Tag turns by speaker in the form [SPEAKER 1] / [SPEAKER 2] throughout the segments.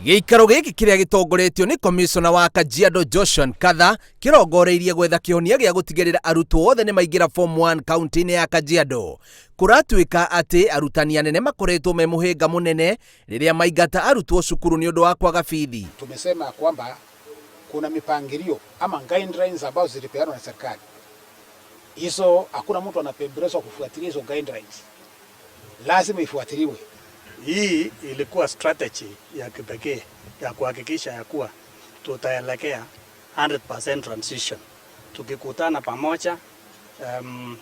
[SPEAKER 1] Gĩikaro gĩkĩ kĩrĩa gĩtongoretio nĩ komicona wa Kajiado Joshua Nkatha kĩrongoreirie gwetha kĩhonia gĩa gũtigĩrĩra arutwo othe nĩ maingĩra form 1 kaunti-inĩ ya Kajiado. Kũratuĩka atĩ arutani anene makoretwo me mũhĩnga mũnene rĩrĩa maingata arutwo cukuru nĩ ũndũ wa kwaga bithi.
[SPEAKER 2] Tumesema kwamba kuna mipangilio ama guidelines ambazo zilipeanwa na serikali. Hizo hakuna mtu anapembelezwa kufuatilia hizo guidelines, lazima ifuatiliwe.
[SPEAKER 3] Hii ilikuwa strategy ya kipekee ya kuhakikisha ya kuwa tutaelekea 100% transition. Tukikutana pamoja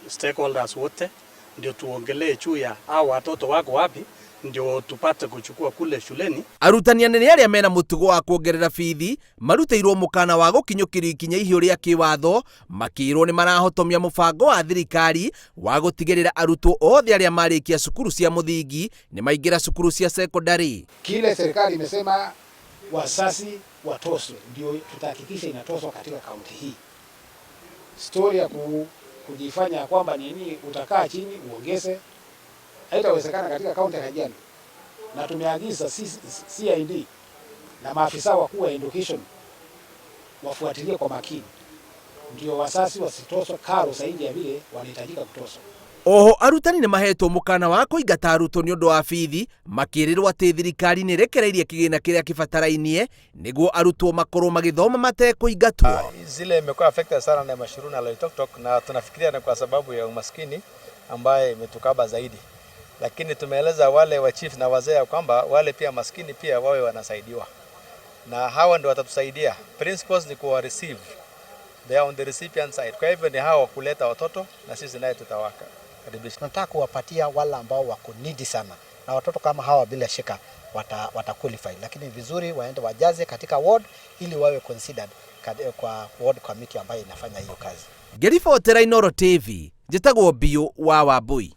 [SPEAKER 3] stakeholders wote ndio tuongelee juu ya hao watoto wako wapi, ndio tupate kuchukua kule shuleni.
[SPEAKER 1] Arutani anene arĩa mena mũtugo wa kuongerera bithi marutĩirwo mũkana wa gũkinyũkĩrio ikinya ihiũ rĩa kĩwatho makĩrwo nĩ marahotomia mũbango wa thirikari wa gũtigĩrĩra arutwo othe arĩa marĩkia cukuru cia mũthingi nĩ maingĩra cukuru cia sekondari.
[SPEAKER 2] Kile serikali imesema wazazi watoswe, ndio tutahakikisha inatoswa katika kaunti hii. Stori ya kujifanya kwamba nini utakaa chini uongeze haitawezekana katika kaunti ya Kajiado, na tumeagiza CID na maafisa wakuu wa education wafuatilie kwa makini, ndio wazazi wasitoswe karo zaidi ya vile wanahitajika kutoswa.
[SPEAKER 1] Oho arutani nĩ mahetwo mũkana wa kũingata arutwo nĩ ũndũ wa bithi makĩrĩrwo atĩ thirikari nĩ ĩrekereirie kĩgĩna kĩrĩa kĩbatarainie nĩguo arutwo makorwo magĩthoma matekũingatwo.
[SPEAKER 4] Zile imekuwa affected sana na Mashuru na Loitoktok, na tunafikiria ni kwa sababu ya umaskini ambaye imetukaba zaidi, lakini tumeeleza wale wa chief na wazee kwamba wale pia maskini pia wawe wanasaidiwa, na hawa ndio watatusaidia. Principals ni kuwa receive, they are on the recipient side. Kwa hivyo ni hawa kuleta watoto na sisi naye tutawakaribisha.
[SPEAKER 5] Tunataka kuwapatia wale ambao wako needy sana, na watoto kama hawa bila shaka wata qualify, lakini vizuri waende wajaze katika ward ili wawe considered kwa ward committee ambayo inafanya hiyo kazi.
[SPEAKER 1] Ngĩribotera Inooro TV, njĩtagwo Biũ wa Wambui.